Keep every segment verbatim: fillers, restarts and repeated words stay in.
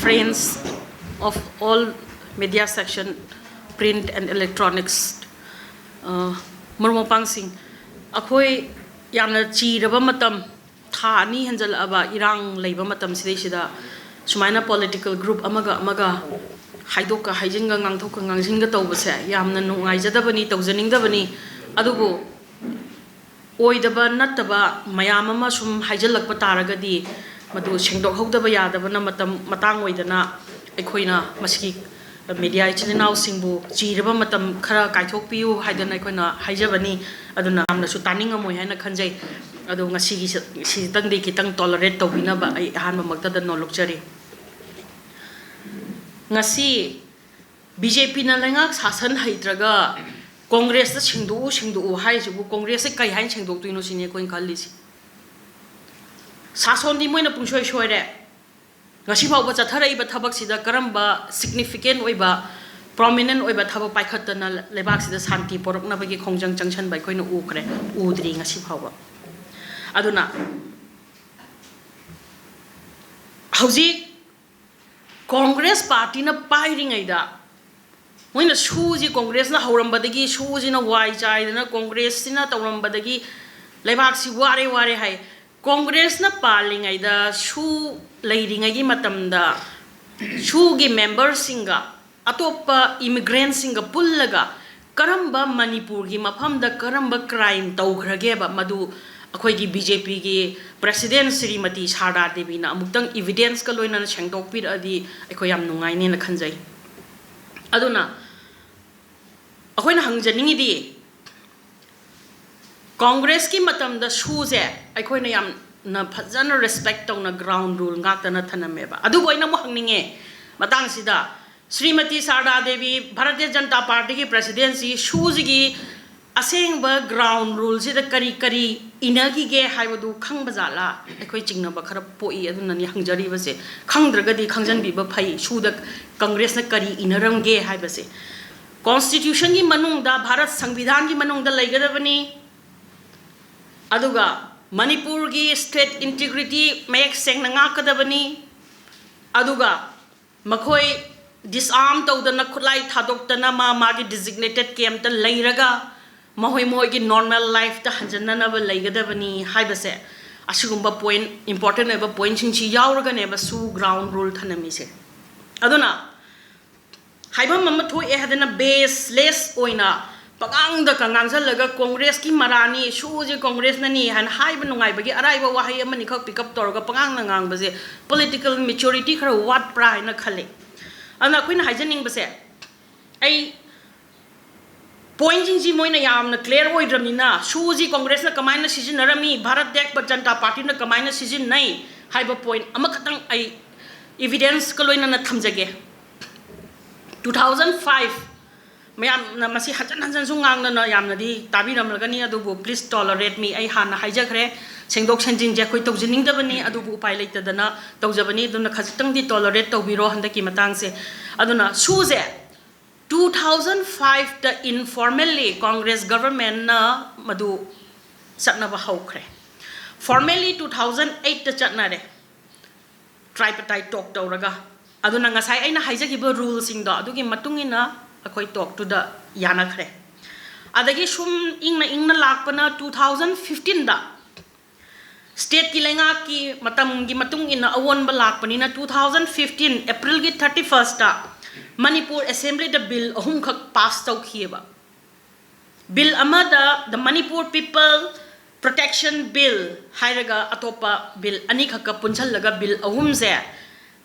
Friends of all media section, print and electronics, ꯑ, ꯃꯔꯨꯞ ꯃꯄꯥꯡꯁꯤꯡ, ꯑꯩꯈꯣꯏ ꯌꯥꯝꯅ ꯆꯤꯔꯕ ꯃꯇꯝ, ꯊꯥ ꯑꯅꯤ ꯍꯦꯟꯖꯜꯂꯛꯑꯕ ꯏꯔꯥꯡ ꯂꯩꯕ ꯃꯇꯝꯁꯤꯗꯩꯁꯤꯗ ꯁꯨꯃꯥꯏꯅ political group ꯑꯃꯒ ꯑꯃꯒ ꯍꯥꯏꯗꯣꯛꯀ ꯍꯥꯏꯖꯤꯟꯒ, ꯉꯥꯡꯊꯣꯛꯀ ꯉꯥꯡꯖꯤꯟꯒ ꯇꯧꯕꯁꯦ ꯌꯥꯝꯅ ꯅꯨꯡꯉꯥꯏꯖꯗꯕꯅꯤ, ꯇꯧꯖꯅꯤꯡꯗꯕꯅꯤ꯫ ꯑꯗꯨꯕꯨ ꯑꯣꯏꯗꯕ ꯅꯠꯇꯕ ꯃꯌꯥꯝ ꯑꯃ ꯁꯨꯝ ꯍꯥꯏꯖꯤꯜꯂꯛꯄ ꯇꯥꯔꯒꯗꯤ, ꯃꯗꯨ ꯁꯦꯡꯗꯣꯛꯍꯧꯗꯕ ꯌꯥꯗꯕꯅ ꯃꯇꯝ ꯃꯇꯥꯡ ꯑꯣꯏꯗꯅ, ꯑꯩꯈꯣꯏꯅ ꯃꯁꯤꯒꯤ media ꯏꯆꯤꯜ ꯏꯅꯥꯎꯁꯤꯡꯕꯨ ꯆꯤꯔꯕ ꯃꯇꯝ ꯈꯔ ꯀꯥꯏꯊꯣꯛꯄꯤꯌꯨ ꯍꯥꯏꯗꯅ ꯑꯩꯈꯣꯏꯅ ꯍꯥꯏꯖꯕꯅꯤ꯫ ꯑꯗꯨꯅ ꯌꯥꯝꯅꯁꯨ ꯇꯥꯅꯤꯡꯉꯝꯃꯣꯏ ꯍꯥꯏꯅ ꯈꯟꯖꯩ꯫ ꯑꯗꯣ ꯉꯁꯤꯒꯤ ꯁꯤꯗꯪꯗꯤ ꯈꯤꯇꯪ tolerate ꯇꯧꯕꯤꯅꯕ ꯑꯩ ꯑꯍꯥꯟꯕꯃꯛꯇꯗ ꯅꯣꯜꯂꯨꯛꯆꯔꯤ꯫ ꯉꯁꯤ BJPꯅ ꯂꯩꯉꯥꯛ ꯁꯥꯁꯟ ꯍꯩꯇ꯭ꯔꯒ ꯀꯣꯡꯒ꯭ꯔꯦꯁꯇ ꯁꯦꯡꯗꯣꯛꯎ, ꯁꯦꯡꯗꯣꯛꯎ ꯍꯥꯏꯔꯤꯁꯤꯕꯨ, ꯀꯣꯡꯒ꯭ꯔꯦꯁꯁꯦ ꯀꯩ ꯍꯥꯏꯅ ꯁꯦꯡꯗꯣꯛꯇꯣꯏꯅꯣ ꯁꯤꯅꯤ ꯑꯩꯈꯣꯏꯅ ꯈꯜꯂꯤꯁꯤ꯫ ꯁꯥꯁꯣꯟꯗꯤ ꯃꯣꯏꯅ ꯄꯨꯡꯁꯣꯏ ꯁꯣꯏꯔꯦ꯫ ꯉꯁꯤ ꯐꯥꯎꯕ ꯆꯠꯊꯔꯛꯏꯕ ꯊꯕꯛꯁꯤꯗ ꯀꯔꯝꯕ significant ꯑꯣꯏꯕ, prominent ꯑꯣꯏꯕ ꯊꯕꯛ ꯄꯥꯏꯈꯠꯇꯅ ꯂꯩꯕꯥꯛꯁꯤꯗ ꯁꯥꯟꯇꯤ ꯄꯣꯔꯛꯅꯕꯒꯤ ꯈꯣꯡꯖꯪ ꯆꯪꯁꯟꯕ ꯑꯩꯈꯣꯏꯅ ꯎꯈ꯭ꯔꯦ, ꯎꯗ꯭ꯔꯤ ꯉꯁꯤ ꯐꯥꯎꯕ꯫ ꯑꯗꯨꯅ ꯍꯧꯖꯤꯛ ꯀꯣꯡꯒ꯭ꯔꯦꯁ ꯄꯥꯔꯇꯤꯅ ꯄꯥꯏꯔꯤꯉꯩꯗ, ꯃꯣꯏꯅ ꯁꯨꯁꯤ ꯀꯣꯡꯒ꯭ꯔꯦꯁꯅ ꯍꯧꯔꯝꯕꯗꯒꯤ, ꯁꯨꯁꯤꯅ ꯋꯥꯏ ꯆꯥꯏꯗꯅ ꯀꯣꯡꯒ꯭ꯔꯦꯁꯁꯤꯅ ꯇꯧꯔꯝꯕꯗꯒꯤ ꯂꯩꯕꯥꯛꯁꯤ ꯋꯥꯔꯦ, ꯋꯥꯔꯦ ꯍꯥꯏ꯫ ꯀꯣꯡꯒ꯭ꯔꯦꯁꯅ ꯄꯥꯜꯂꯤꯉꯩꯗ, ꯁꯨ ꯂꯩꯔꯤꯉꯩꯒꯤ ꯃꯇꯝꯗ, ꯁꯨꯒꯤ memberꯁꯤꯡꯒ ꯑꯇꯣꯞꯄ immigrantꯁꯤꯡꯒ ꯄꯨꯜꯂꯒ ꯀꯔꯝꯕ ꯃꯅꯤꯄꯨꯔꯒꯤ ꯃꯐꯝꯗ ꯀꯔꯝꯕ crime ꯇꯧꯈ꯭ꯔꯒꯦꯕ, ꯃꯗꯨ ꯑꯩꯈꯣꯏꯒꯤ BJPꯒꯤ president ꯁ꯭ꯔꯤꯃꯇꯤ ꯁꯥꯔꯗꯥ ꯗꯦꯕꯤꯅ ꯑꯃꯨꯛꯇꯪ evidenceꯀ ꯂꯣꯏꯅꯅ ꯁꯦꯡꯗꯣꯛꯄꯤꯔꯛꯑꯗꯤ ꯑꯩꯈꯣꯏ ꯌꯥꯝ ꯅꯨꯡꯉꯥꯏꯅꯦꯅ ꯈꯟꯖꯩ꯫ ꯑꯗꯨꯅ ꯑꯩꯈꯣꯏꯅ ꯍꯪꯖꯅꯤꯡꯉꯤꯗꯤ, ꯀꯣꯡꯒ꯭ꯔꯦꯁꯀꯤ ꯃꯇꯝꯗ ꯁꯨꯁꯦ ꯑꯩꯈꯣꯏꯅ ꯌꯥꯝꯅ ꯐꯖꯅ respect ꯇꯧꯅ ground rule ꯉꯥꯛꯇꯅ ꯊꯅꯝꯃꯦꯕ꯫ ꯑꯗꯨꯕꯨ ꯑꯩꯅ ꯑꯃꯨꯛ ꯍꯪꯅꯤꯡꯉꯦ ꯃꯇꯥꯡꯁꯤꯗ, ꯁ꯭ꯔꯤꯃꯇꯤ ꯁꯥꯔꯗꯥ ꯗꯦꯕꯤ, ꯚꯥꯔꯇꯤꯌ ꯖꯅꯇꯥ ꯄꯥꯔꯇꯤꯒꯤ presidency, ꯁꯨꯁꯤꯒꯤ ꯑꯁꯦꯡꯕ ground ruleꯁꯤꯗ ꯀꯔꯤ ꯀꯔꯤ ꯏꯅꯈꯤꯒꯦ ꯍꯥꯏꯕꯗꯨ ꯈꯪꯕ ꯖꯥꯠꯂꯥ? ꯑꯩꯈꯣꯏ ꯆꯤꯡꯅꯕ ꯈꯔ ꯄꯣꯛꯏ, ꯑꯗꯨꯅꯅꯤ ꯍꯪꯖꯔꯤꯕꯁꯦ꯫ ꯈꯪꯗ꯭ꯔꯒꯗꯤ ꯈꯪꯖꯟꯕꯤꯕ ꯐꯩ, ꯁꯨꯗ ꯀꯪꯒ꯭ꯔꯦꯁꯅ ꯀꯔꯤ ꯏꯅꯔꯝꯒꯦ ꯍꯥꯏꯕꯁꯦ꯫ Constitutionꯒꯤ ꯃꯅꯨꯡꯗ, ꯚꯥꯔꯠ ꯁꯪꯕꯤꯙꯥꯟꯒꯤ ꯃꯅꯨꯡꯗ ꯂꯩꯒꯗꯕꯅꯤ꯫ ꯑꯗꯨꯒ ꯃꯅꯤꯄꯨꯔꯒꯤ state integrity ꯃꯌꯦꯛ ꯁꯦꯡꯅ ꯉꯥꯛꯀꯗꯕꯅꯤ꯫ ꯑꯗꯨꯒ ꯃꯈꯣꯏ disarm ꯇꯧꯗꯅ, ꯈꯨꯠꯂꯥꯏ ꯊꯥꯗꯣꯛꯇꯅ, ꯃꯥ ꯃꯥꯒꯤ designated campꯇ ꯂꯩꯔꯒ ꯃꯈꯣꯏ ꯃꯈꯣꯏꯒꯤ normal lifeꯇ ꯍꯟꯖꯟꯅꯅꯕ ꯂꯩꯒꯗꯕꯅꯤ ꯍꯥꯏꯕꯁꯦ ꯑꯁꯤꯒꯨꯝꯕ point, important ꯑꯣꯏꯕ pointꯁꯤꯡꯁꯤ ꯌꯥꯎꯔꯒꯅꯦꯕ ꯁꯨ ground rule ꯊꯅꯝꯃꯤꯁꯦ꯫ ꯑꯗꯨꯅ ꯍꯥꯏꯐꯝ ꯑꯃ ꯊꯣꯛꯑꯦ ꯍꯥꯏꯗꯅ baseless ꯑꯣꯏꯅ ꯄꯉꯥꯡꯗ ꯀ ꯉꯥꯡꯁꯜꯂꯒ ꯀꯣꯡꯒ꯭ꯔꯦꯁꯀꯤ ꯃꯔꯥꯅꯤ, ꯁꯨꯁꯦ ꯀꯣꯡꯒ꯭ꯔꯦꯁꯅꯅꯤ ꯍꯥꯏꯅ ꯍꯥꯏꯕ ꯅꯨꯡꯉꯥꯏꯕꯒꯤ ꯑꯔꯥꯏꯕ ꯋꯥꯍꯩ ꯑꯃꯅꯤꯈꯛ pick up ꯇꯧꯔꯒ ꯄꯉꯥꯡꯗ ꯉꯥꯡꯕꯁꯦ political maturity ꯈꯔ ꯋꯥꯠꯄ꯭ꯔꯥ ꯍꯥꯏꯅ ꯈꯜꯂꯤ꯫ ꯑꯗꯨꯅ ꯑꯩꯈꯣꯏꯅ ꯍꯥꯏꯖꯅꯤꯡꯕꯁꯦ, ꯑꯩ pointꯁꯤꯡꯁꯤ ꯃꯣꯏꯅ ꯌꯥꯝꯅ clear ꯑꯣꯏꯗ꯭ꯔꯕꯅꯤꯅ, ꯁꯨꯁꯤ ꯀꯣꯡꯒ꯭ꯔꯦꯁꯅ ꯀꯃꯥꯏꯅ ꯁꯤꯖꯤꯟꯅꯔꯝꯃꯤ, ꯚꯥꯔꯠ ꯇꯦꯛ ꯖꯅꯇꯥ ꯄꯥꯔꯇꯤꯅ ꯀꯃꯥꯏꯅ ꯁꯤꯖꯤꯟꯅꯩ ꯍꯥꯏꯕ point ꯑꯃꯈꯛꯇꯪ ꯑꯩ evidenceꯀ ꯂꯣꯏꯅꯅ ꯊꯝꯖꯒꯦ꯫ Two thousand five, ꯃꯌꯥꯝꯅ ꯃꯁꯤ ꯍꯟꯖꯟ ꯍꯟꯖꯟꯁꯨ ꯉꯥꯡꯗꯅ ꯌꯥꯝꯅꯗꯤ ꯇꯥꯕꯤꯔꯝꯂꯒꯅꯤ, ꯑꯗꯨꯕꯨ please tolerate me꯫ ꯑꯩ ꯍꯥꯟꯅ ꯍꯥꯏꯖꯈ꯭ꯔꯦ, ꯁꯦꯡꯗꯣꯛ ꯁꯦꯡꯖꯤꯟꯁꯦ ꯑꯩꯈꯣꯏ ꯇꯧꯖꯅꯤꯡꯗꯕꯅꯤ, ꯑꯗꯨꯕꯨ ꯎꯄꯥꯏ ꯂꯩꯇꯗꯅ ꯇꯧꯖꯕꯅꯤ꯫ ꯑꯗꯨꯅ ꯈꯖꯤꯛꯇꯪꯗꯤ tolerate ꯇꯧꯕꯤꯔꯣ ꯍꯟꯗꯛꯀꯤ ꯃꯇꯥꯡꯁꯦ꯫ ꯑꯗꯨꯅ ꯁꯨꯁꯦ two thousand fiveꯇ informally Congress governmentꯅ ꯃꯗꯨ ꯆꯠꯅꯕ ꯍꯧꯈ꯭ꯔꯦ꯫ Formally two thousand eightꯇ ꯆꯠꯅꯔꯦ, tripartite talk ꯇꯧꯔꯒ꯫ ꯑꯗꯨꯅ ꯉꯁꯥꯏ ꯑꯩꯅ ꯍꯥꯏꯖꯈꯤꯕ ruleꯁꯤꯡꯗꯣ, ꯑꯗꯨꯒꯤ ꯃꯇꯨꯡ ꯏꯟꯅ ꯑꯩꯈꯣꯏ talkꯇꯨꯗ ꯌꯥꯅꯈ꯭ꯔꯦ꯫ ꯑꯗꯒꯤ ꯁꯨꯝ ꯏꯪꯅ ꯏꯪꯅ ꯂꯥꯛꯄꯅ two thousand fifteenꯗ stateꯀꯤ ꯂꯩꯉꯥꯛꯀꯤ ꯃꯇꯝꯒꯤ ꯃꯇꯨꯡ ꯏꯟꯅ ꯑꯑꯣꯟꯕ ꯂꯥꯛꯄꯅꯤꯅ, two thousand fifteen Aprilꯒꯤ thirty firstꯇ Manipur Assemblyꯗ bill ꯑꯍꯨꯝꯈꯛ pass ꯇꯧꯈꯤꯑꯕ꯫ Bill ꯑꯃꯗ the Manipur People Protection Bill ꯍꯥꯏꯔꯒ ꯑꯇꯣꯞꯄ bill ꯑꯅꯤꯈꯛꯀ ꯄꯨꯟꯁꯤꯜꯂꯒ bill ꯑꯍꯨꯝꯁꯦ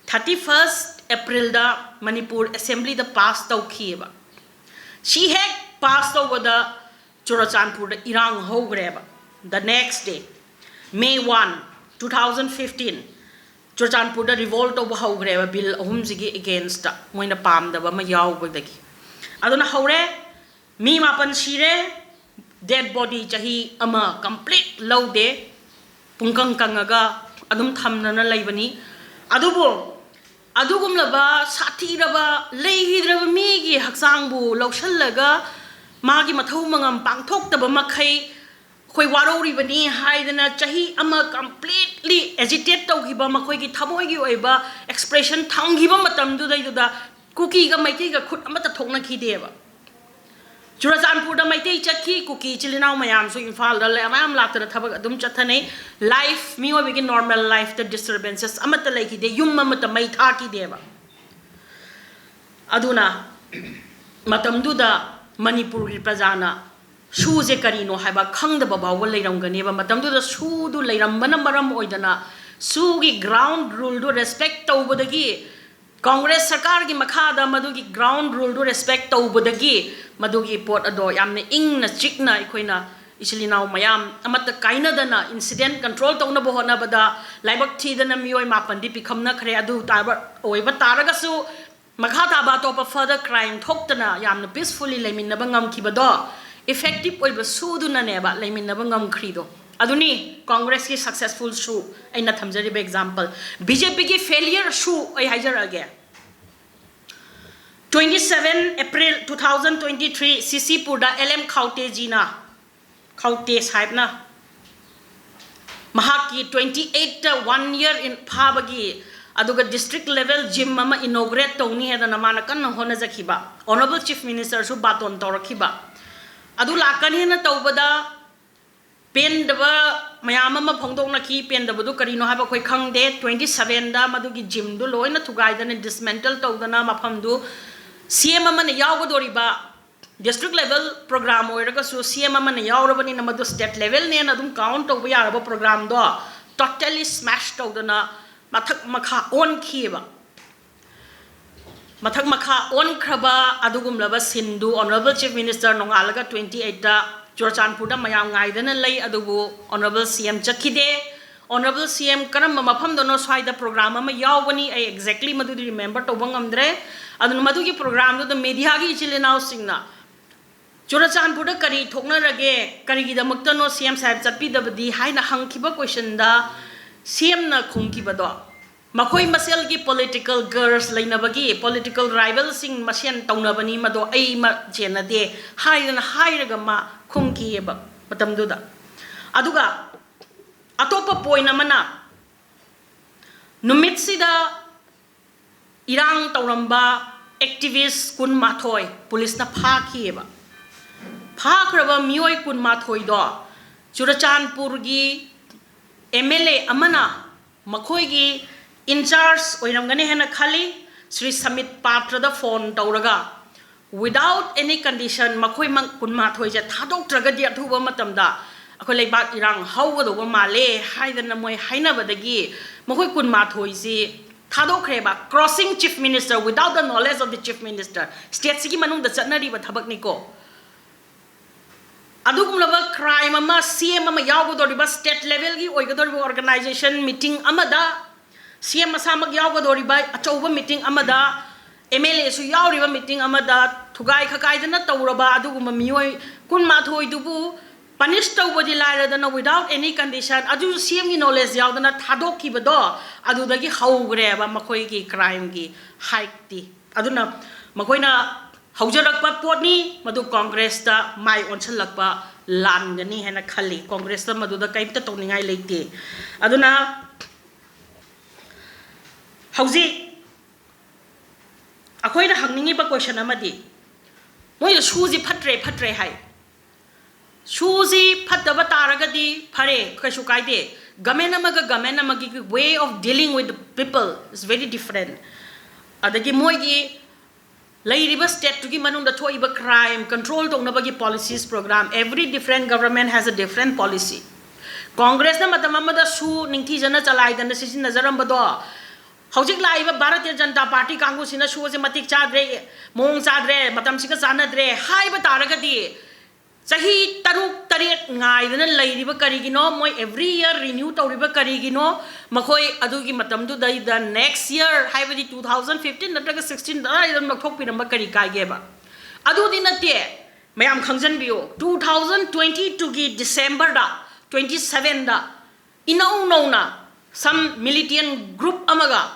thirty first Aprilꯗ ꯃꯅꯤꯄꯨꯔ Assemblyꯗ pass ꯇꯧꯈꯤꯑꯕ꯫ ꯁꯤ ꯍꯦꯛ pass ꯇꯧꯕꯗ ꯆꯨꯔꯆꯥꯟꯄꯨꯔꯗ ꯏꯔꯥꯡ ꯍꯧꯈ꯭ꯔꯦꯕ꯫ The next day, May one, two thousand fifteen, ꯆꯨꯔꯆꯥꯟꯄꯨꯔꯗ revolt ꯇꯧꯕ ꯍꯧꯈ꯭ꯔꯦꯕ bill ꯑꯍꯨꯝꯁꯤꯒꯤ againstꯇ, ꯃꯣꯏꯅ ꯄꯥꯝꯗꯕ ꯑꯃ ꯌꯥꯎꯕꯗꯒꯤ꯫ ꯑꯗꯨꯅ ꯍꯧꯔꯦ, ꯃꯤ ꯃꯥꯄꯟ ꯁꯤꯔꯦ, dead body ꯆꯍꯤ ꯑꯃ complete ꯂꯧꯗꯦ, ꯄꯨꯡꯀꯪ ꯀꯪꯉꯒ ꯑꯗꯨꯝ ꯊꯝꯗꯅ ꯂꯩꯕꯅꯤ꯫ ꯑꯗꯨꯕꯨ ꯑꯗꯨꯒꯨꯝꯂꯕ ꯁꯥꯊꯤꯔꯕ, ꯂꯩꯈꯤꯗ꯭ꯔꯕ ꯃꯤꯒꯤ ꯍꯛꯆꯥꯡꯕꯨ ꯂꯧꯁꯤꯜꯂꯒ ꯃꯥꯒꯤ ꯃꯊꯧ ꯃꯉꯝ ꯄꯥꯡꯊꯣꯛꯇꯕ ꯃꯈꯩ ꯑꯩꯈꯣꯏ ꯋꯥꯔꯧꯔꯤꯕꯅꯤ ꯍꯥꯏꯗꯅ ꯆꯍꯤ ꯑꯃ completely agitate ꯇꯧꯈꯤꯕ, ꯃꯈꯣꯏꯒꯤ ꯊꯃꯣꯏꯒꯤ ꯑꯣꯏꯕ expression ꯊꯝꯈꯤꯕ ꯃꯇꯝꯗꯨꯗꯩꯗꯨꯗ ꯀꯨꯀꯤꯒ ꯃꯩꯇꯩꯒ ꯈꯨꯠ ꯑꯃꯠꯇ ꯊꯣꯛꯅꯈꯤꯗꯦꯕ꯫ ꯆꯨꯔꯆꯥꯟꯄꯨꯔꯗ ꯃꯩꯇꯩ ꯆꯠꯈꯤ, ꯀꯨꯀꯤ ꯏꯆꯤꯜ ꯏꯅꯥꯎ ꯃꯌꯥꯝꯁꯨ ꯏꯝꯐꯥꯜꯗ ꯂꯩ-, ꯃꯌꯥꯝ ꯂꯥꯛꯇꯅ ꯊꯕꯛ ꯑꯗꯨꯝ ꯆꯠꯊꯅꯩ꯫ Life, ꯃꯤꯑꯣꯏꯕꯒꯤ normal lifeꯇ disturbances ꯑꯃꯠꯇ ꯂꯩꯈꯤꯗꯦ, ꯌꯨꯝ ꯑꯃꯠꯇ ꯃꯩ ꯊꯥꯈꯤꯗꯦꯕ꯫ ꯑꯗꯨꯅ ꯃꯇꯝꯗꯨꯗ ꯃꯅꯤꯄꯨꯔꯒꯤ ꯄ꯭ꯔꯖꯥꯅ ꯁꯨꯁꯦ ꯀꯔꯤꯅꯣ ꯍꯥꯏꯕ ꯈꯪꯗꯕ ꯐꯥꯎꯕ ꯂꯩꯔꯝꯒꯅꯦꯕ꯫ ꯃꯇꯝꯗꯨꯗ ꯁꯨꯗꯨ ꯂꯩꯔꯝꯕꯅ ꯃꯔꯝ ꯑꯣꯏꯗꯅ ꯁꯨꯒꯤ ground ruleꯗꯨ respect ꯇꯧꯕꯗꯒꯤ, ꯀꯣꯡꯒ꯭ꯔꯦꯁ ꯁꯔꯀꯥꯔꯒꯤ ꯃꯈꯥꯗ ꯃꯗꯨꯒꯤ ground ruleꯗꯨ respect ꯇꯧꯕꯗꯒꯤ ꯃꯗꯨꯒꯤ ꯄꯣꯠ ꯑꯗꯣ ꯌꯥꯝꯅ ꯏꯪꯅ ꯆꯤꯛꯅ ꯑꯩꯈꯣꯏꯅ ꯏꯆꯤꯜ ꯏꯅꯥꯎ ꯃꯌꯥꯝ ꯑꯃꯠꯇ ꯀꯥꯏꯅꯗꯅ incident control ꯇꯧꯅꯕ ꯍꯣꯠꯅꯕꯗ ꯂꯥꯏꯕꯛ ꯊꯤꯗꯅ ꯃꯤꯑꯣꯏ ꯃꯥꯄꯟꯗꯤ ꯄꯤꯈꯝꯅꯈ꯭ꯔꯦ꯫ ꯑꯗꯨ ꯇꯥꯕ ꯑꯣꯏꯕ ꯇꯥꯔꯒꯁꯨ ꯃꯈꯥ ꯇꯥꯕ ꯑꯇꯣꯞꯄ further crime ꯊꯣꯛꯇꯅ ꯌꯥꯝꯅ peacefully ꯂꯩꯃꯤꯟꯅꯕ ꯉꯝꯈꯤꯕꯗꯣ effective ꯑꯣꯏꯕ ꯁꯨꯗꯨꯅꯅꯦꯕ ꯂꯩꯃꯤꯟꯅꯕ ꯉꯝꯈ꯭ꯔꯤꯗꯣ꯫ ꯑꯗꯨꯅꯤ ꯀꯣꯡꯒ꯭ꯔꯦꯁꯀꯤ successful ꯁꯨ ꯑꯩꯅ ꯊꯝꯖꯔꯤꯕ example꯫ BJPꯒꯤ failure ꯁꯨ ꯑꯩ ꯍꯥꯏꯖꯔꯛꯑꯒꯦ꯫ Twenty seven April two thousand twenty three CCPurꯗ LM ꯈꯥꯎꯇꯦꯖꯤꯅ, ꯈꯥꯎꯇꯦ ꯁꯥꯍꯦꯕꯅ ꯃꯍꯥꯛꯀꯤ twenty eightꯇ one year in ꯐꯥꯕꯒꯤ, ꯑꯗꯨꯒ district level gym ꯑꯃ inaugurate ꯇꯧꯅꯤ ꯍꯥꯏꯗꯅ ꯃꯥꯅ ꯀꯟꯅ ꯍꯣꯠꯅꯖꯈꯤꯕ, Honourable Chief Ministerꯁꯨ ꯕꯥꯇꯣꯟ ꯇꯧꯔꯛꯈꯤꯕ꯫ ꯑꯗꯨ ꯂꯥꯛꯀꯅꯦꯅ ꯇꯧꯕꯗ ꯄꯦꯟꯗꯕ ꯃꯌꯥꯝ ꯑꯃ ꯐꯣꯡꯗꯣꯛꯅꯈꯤ꯫ ꯄꯦꯟꯗꯕꯗꯨ ꯀꯔꯤꯅꯣ ꯍꯥꯏꯕ ꯑꯩꯈꯣꯏ ꯈꯪꯗꯦ꯫ Twenty sevenꯗ ꯃꯗꯨꯒꯤ gymꯗꯨ ꯂꯣꯏꯅ ꯊꯨꯒꯥꯏꯗꯅ dismantle ꯇꯧꯗꯅ ꯃꯐꯝꯗꯨ CM ꯑꯃꯅ ꯌꯥꯎꯒꯗꯣꯔꯤꯕ district level program ꯑꯣꯏꯔꯒꯁꯨ CM ꯑꯃꯅ ꯌꯥꯎꯔꯕꯅꯤꯅ ꯃꯗꯨ state levelꯅꯦꯅ ꯑꯗꯨꯝ count ꯇꯧꯕ ꯌꯥꯔꯕ programꯗꯣ totally smash ꯇꯧꯗꯅ ꯃꯊꯛ ꯃꯈꯥ ꯑꯣꯟꯈꯤꯑꯕ꯫ ꯃꯊꯛ ꯃꯈꯥ ꯑꯣꯟꯈ꯭ꯔꯕ ꯑꯗꯨꯒꯨꯝꯂꯕ sceneꯗꯨ Honourable Chief Minister ꯅꯣꯡꯉꯥꯜꯂꯒ twenty eightꯇ ꯆꯨꯔꯆꯥꯟꯄꯨꯔꯗ ꯃꯌꯥꯝ ꯉꯥꯏꯗꯅ ꯂꯩ, ꯑꯗꯨꯕꯨ Honourable CM ꯆꯠꯈꯤꯗꯦ꯫ Honourable CM ꯀꯔꯝꯕ ꯃꯐꯝꯗꯅꯣ ꯁ꯭ꯋꯥꯏꯗ program ꯑꯃ ꯌꯥꯎꯕꯅꯤ, ꯑꯩ exactly ꯃꯗꯨꯗꯤ remember ꯇꯧꯕ ꯉꯝꯗ꯭ꯔꯦ꯫ ꯑꯗꯨꯅ ꯃꯗꯨꯒꯤ programꯗꯨꯗ mediaꯒꯤ ꯏꯆꯤꯜ ꯏꯅꯥꯎꯁꯤꯡꯅ ꯆꯨꯔꯆꯥꯟꯄꯨꯔꯗ ꯀꯔꯤ ꯊꯣꯛꯅꯔꯒꯦ, ꯀꯔꯤꯒꯤꯗꯃꯛꯇꯅꯣ CM ꯁꯥꯍꯦꯕ ꯆꯠꯄꯤꯗꯕꯗꯤ ꯍꯥꯏꯅ ꯍꯪꯈꯤꯕ questionꯗ CMꯅ ꯈꯨꯝꯈꯤꯕꯗꯣ, ꯃꯈꯣꯏ ꯃꯁꯦꯜꯒꯤ political grudge ꯂꯩꯅꯕꯒꯤ, political rivalꯁꯤꯡ ꯃꯁꯦꯟ ꯇꯧꯅꯕꯅꯤ, ꯃꯗꯣ ꯑꯩ ꯃ-, ꯆꯦꯟꯅꯗꯦ ꯍꯥꯏꯗꯅ ꯍꯥꯏꯔꯒ ꯃꯥ ꯈꯨꯝꯈꯤꯑꯕ ꯃꯇꯝꯗꯨꯗ꯫ ꯑꯗꯨꯒ ꯑꯇꯣꯞꯄ point ꯑꯃꯅ, ꯅꯨꯃꯤꯠꯁꯤꯗ ꯏꯔꯥꯡ ꯇꯧꯔꯝꯕ activist ꯀꯨꯟꯃꯥꯊꯣꯏ ꯄꯨꯂꯤꯁꯅ ꯐꯥꯈꯤꯑꯕ꯫ ꯐꯥꯈ꯭ꯔꯕ ꯃꯤꯑꯣꯏ ꯀꯨꯟꯃꯥꯊꯣꯏꯗꯣ ꯆꯨꯔꯆꯥꯟꯄꯨꯔꯒꯤ M L A ꯑꯃꯅ ꯃꯈꯣꯏꯒꯤ in charge ꯑꯣꯏꯔꯝꯒꯅꯤ ꯍꯥꯏꯅ ꯈꯜꯂꯤ, ꯁ꯭ꯔꯤ ꯁꯃꯤꯠ ꯄꯥꯇ꯭ꯔꯗ phone ꯇꯧꯔꯒ, without any condition ꯃꯈꯣꯏ ꯃ-, ꯀꯨꯟꯃꯥꯊꯣꯏꯁꯦ ꯊꯥꯗꯣꯛꯇ꯭ꯔꯒꯗꯤ ꯑꯊꯨꯕ ꯃꯇꯝꯗ ꯑꯩꯈꯣꯏ ꯂꯩꯕꯥꯛ ꯏꯔꯥꯡ ꯍꯧꯒꯗꯧꯕ ꯃꯥꯜꯂꯦ ꯍꯥꯏꯗꯅ ꯃꯣꯏ ꯍꯥꯏꯅꯕꯗꯒꯤ ꯃꯈꯣꯏ ꯀꯨꯟꯃꯥꯊꯣꯏꯁꯤ ꯊꯥꯗꯣꯛꯈ꯭ꯔꯦꯕ, crossing chief minister, without the knowledge of the chief minister, stateꯁꯤꯒꯤ ꯃꯅꯨꯡꯗ ꯆꯠꯅꯔꯤꯕ ꯊꯕꯛꯅꯤꯀꯣ꯫ ꯑꯗꯨꯒꯨꯝꯂꯕ crime ꯑꯃ, C M ꯑꯃ ꯌꯥꯎꯒꯗꯧꯔꯤꯕ, state levelꯒꯤ ꯑꯣꯏꯒꯗꯧꯔꯤꯕ organization meeting ꯑꯃꯗ, C M ꯃꯁꯥꯃꯛ ꯌꯥꯎꯒꯗꯧꯔꯤꯕ ꯑꯆꯧꯕ meeting ꯑꯃꯗ, M L Aꯁꯨ ꯌꯥꯎꯔꯤꯕ meeting ꯑꯃꯗ ꯊꯨꯒꯥꯏ ꯈꯀꯥꯏꯗꯅ ꯇꯧꯔꯕ ꯑꯗꯨꯒꯨꯝꯕ ꯃꯤꯑꯣꯏ ꯀꯨꯟꯃꯥꯊꯣꯏꯗꯨꯕꯨ punish ꯇꯧꯕꯗꯤ ꯂꯥꯏꯔꯗꯅ, without any condition, ꯑꯗꯨꯁꯨ C Mꯒꯤ knowledge ꯌꯥꯎꯗꯅ ꯊꯥꯗꯣꯛꯈꯤꯕꯗꯣ, ꯑꯗꯨꯗꯒꯤ ꯍꯧꯈ꯭ꯔꯦꯕ ꯃꯈꯣꯏꯒꯤ crimeꯒꯤ hikeꯇꯤ꯫ ꯑꯗꯨꯅ ꯃꯈꯣꯏꯅ ꯍꯧꯖꯔꯛꯄ ꯄꯣꯠꯅꯤ, ꯃꯗꯨ Congressꯇ ꯃꯥꯏ ꯑꯣꯟꯁꯤꯜꯂꯛꯄ ꯂꯥꯟꯒꯅꯤ ꯍꯥꯏꯅ ꯈꯜꯂꯤ꯫ Congressꯇ ꯃꯗꯨꯗ ꯀꯔꯤꯝꯇ ꯇꯧꯅꯤꯡꯉꯥꯏ ꯂꯩꯇꯦ꯫ ꯑꯗꯨꯅ ꯍꯧꯖꯤꯛ ꯑꯩꯈꯣꯏꯅ ꯍꯪꯅꯤꯡꯉꯤꯕ question ꯑꯃꯗꯤ, ꯃꯣꯏꯅ ꯁꯨꯁꯤ ꯐꯠꯇ꯭ꯔꯦ, ꯐꯠꯇ꯭ꯔꯦ ꯍꯥꯏ꯫ ꯁꯨꯁꯤ ꯐꯠꯇꯕ ꯇꯥꯔꯒꯗꯤ ꯐꯔꯦ, ꯀꯩꯁꯨ ꯀꯥꯏꯗꯦ꯫ Government ꯑꯃꯒ government ꯑꯃꯒꯤ way of dealing with the people is very different꯫ ꯑꯗꯒꯤ ꯃꯣꯏꯒꯤ ꯂꯩꯔꯤꯕ stateꯇꯨꯒꯤ ꯃꯅꯨꯡꯗ ꯊꯣꯛꯏꯕ crime control ꯇꯧꯅꯕꯒꯤ policies program, every different government has a different policy꯫ Congressꯅ ꯃꯇꯝ ꯑꯃꯗ ꯁꯨ ꯅꯤꯡꯊꯤꯖꯅ ꯆꯂꯥꯏꯗꯅ ꯁꯤꯖꯤꯟꯅꯖꯔꯝꯕꯗꯣ, ꯍꯧꯖꯤꯛ ꯂꯥꯛꯏꯕ ꯚꯥꯔꯇꯤꯌ ꯖꯅꯇꯥ ꯄꯥꯔꯇꯤ ꯀꯥꯡꯕꯨꯁꯤꯅ ꯁꯨ ꯑꯁꯤ ꯃꯇꯤꯛ ꯆꯥꯗ꯭ꯔꯦ, ꯃꯑꯣꯡ ꯆꯥꯗ꯭ꯔꯦ, ꯃꯇꯝꯁꯤꯒ ꯆꯥꯟꯅꯗ꯭ꯔꯦ ꯍꯥꯏꯕ ꯇꯥꯔꯒꯗꯤ, ꯆꯍꯤ ꯇꯔꯨꯛ ꯇꯔꯦꯠ ꯉꯥꯏꯗꯅ ꯂꯩꯔꯤꯕ ꯀꯔꯤꯒꯤꯅꯣ? ꯃꯣꯏ every year renew ꯇꯧꯔꯤꯕ ꯀꯔꯤꯒꯤꯅꯣ? ꯃꯈꯣꯏ ꯑꯗꯨꯒꯤ ꯃꯇꯝꯗꯨꯗꯩꯗ next year, ꯍꯥꯏꯕꯗꯤ two thousand fifteen ꯅꯠꯇ꯭ꯔꯒ sixteen ꯑꯗꯨꯝ ꯂꯧꯊꯣꯛꯄꯤꯔꯝꯕ ꯀꯔꯤ ꯀꯥꯏꯒꯦꯕ? ꯑꯗꯨꯗꯤ ꯅꯠꯇꯦ꯫ ꯃꯌꯥꯝ ꯈꯪꯖꯟꯕꯤꯌꯨ, two thousand twenty twoꯒꯤ Decemberꯗ, twenty sevenꯗ, ꯏꯅꯧ ꯅꯧꯅ some militant group ꯑꯃꯒ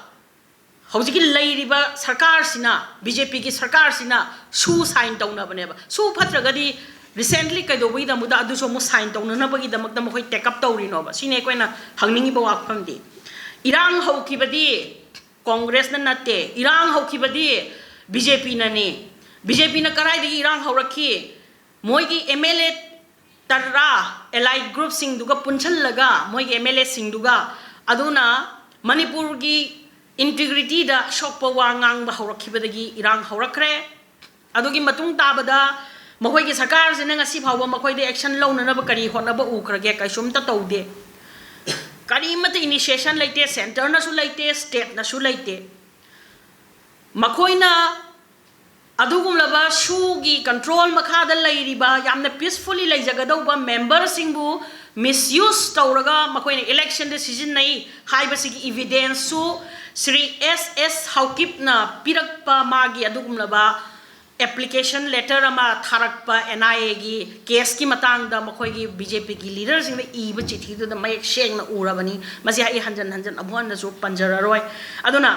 ꯍꯧꯖꯤꯛꯀꯤ ꯂꯩꯔꯤꯕ ꯁꯔꯀꯥꯔꯁꯤꯅ, BJPꯒꯤ ꯁꯔꯀꯥꯔꯁꯤꯅ ꯁꯨ sign ꯇꯧꯅꯕꯅꯦꯕ꯫ ꯁꯨ ꯐꯠꯇ꯭ꯔꯒꯗꯤ Recently ꯀꯩꯗꯧꯕꯒꯤꯗꯃꯛꯇ ꯑꯗꯨꯁꯨ ꯑꯃꯨꯛ sign ꯇꯧꯅꯅꯕꯒꯤꯗꯃꯛꯇ ꯃꯈꯣꯏ take up ꯇꯧꯔꯤꯅꯣꯕ? ꯁꯤꯅꯤ ꯑꯩꯈꯣꯏꯅ ꯍꯪꯅꯤꯡꯉꯤꯕ ꯋꯥꯐꯝꯗꯤ꯫ ꯏꯔꯥꯡ ꯍꯧꯈꯤꯕꯗꯤ ꯀꯣꯡꯒ꯭ꯔꯦꯁꯅ ꯅꯠꯇꯦ, ꯏꯔꯥꯡ ꯍꯧꯈꯤꯕꯗꯤ ꯕꯤ ꯖꯦ ꯄꯤꯅꯅꯤ꯫ ꯕꯤ ꯖꯦ ꯄꯤꯅ ꯀꯗꯥꯏꯗꯒꯤ ꯏꯔꯥꯡ ꯍꯧꯔꯛꯈꯤ? ꯃꯣꯏꯒꯤ ꯑꯦꯝ ꯑꯦꯜ ꯑꯦ ꯇꯔꯥ allied group ꯁꯤꯡꯗꯨꯒ ꯄꯨꯟꯁꯤꯜꯂꯒ, ꯃꯣꯏꯒꯤ ꯑꯦꯝ ꯑꯦꯜ ꯑꯦ ꯁꯤꯡꯗꯨꯒ, ꯑꯗꯨꯅ ꯃꯅꯤꯄꯨꯔꯒꯤ integrity ꯗ ꯁꯣꯛꯄ ꯋꯥ ꯉꯥꯡꯕ ꯍꯧꯔꯛꯈꯤꯕꯗꯒꯤ ꯏꯔꯥꯡ ꯍꯧꯔꯛꯈ꯭ꯔꯦ꯫ ꯑꯗꯨꯒꯤ ꯃꯇꯨꯡ ꯇꯥꯕꯗ ꯃꯈꯣꯏꯒꯤ ꯁꯔꯀꯥꯔꯁꯤꯅ ꯉꯁꯤ ꯐꯥꯎꯕ ꯃꯈꯣꯏꯗ action ꯂꯧꯅꯅꯕ ꯀꯔꯤ ꯍꯣꯠꯅꯕ ꯎꯈ꯭ꯔꯒꯦ? ꯀꯩꯁꯨꯝꯇ ꯇꯧꯗꯦ꯫ ꯀꯔꯤꯃꯠꯇ initiation ꯂꯩꯇꯦ, centre ꯅꯁꯨ ꯂꯩꯇꯦ, state ꯅꯁꯨ ꯂꯩꯇꯦ꯫ ꯃꯈꯣꯏꯅ ꯑꯗꯨꯒꯨꯝꯂꯕ ꯁꯨꯒꯤ control ꯃꯈꯥꯗ ꯂꯩꯔꯤꯕ, ꯌꯥꯝꯅ peacefully ꯂꯩꯖꯒꯗꯧꯕ member ꯁꯤꯡꯕꯨ misuse ꯇꯧꯔꯒ ꯃꯈꯣꯏꯅ election ꯗ ꯁꯤꯖꯤꯟꯅꯩ ꯍꯥꯏꯕꯁꯤꯒꯤ evidence ꯁꯨ ꯁ꯭ꯔꯤ ꯑꯦꯁ ꯑꯦꯁ ꯍꯥꯎꯀꯤꯞꯅ ꯄꯤꯔꯛꯄ ꯃꯥꯒꯤ ꯑꯗꯨꯒꯨꯝꯂꯕ application letter ꯑꯃ ꯊꯥꯔꯛꯄ N I A ꯒꯤ case ꯀꯤ ꯃꯇꯥꯡꯗ ꯃꯈꯣꯏꯒꯤ B J P ꯒꯤ leader ꯁꯤꯡꯅ ꯏꯕ ꯆꯤꯊꯤꯗꯨꯗ ꯃꯌꯦꯛ ꯁꯦꯡꯅ ꯎꯔꯕꯅꯤ꯫ ꯃꯁꯤ ꯑꯩ ꯍꯟꯖꯟ ꯍꯟꯖꯟ ꯑꯃꯨꯛ ꯍꯟꯅꯁꯨ ꯄꯟꯖꯔꯔꯣꯏ꯫ ꯑꯗꯨꯅ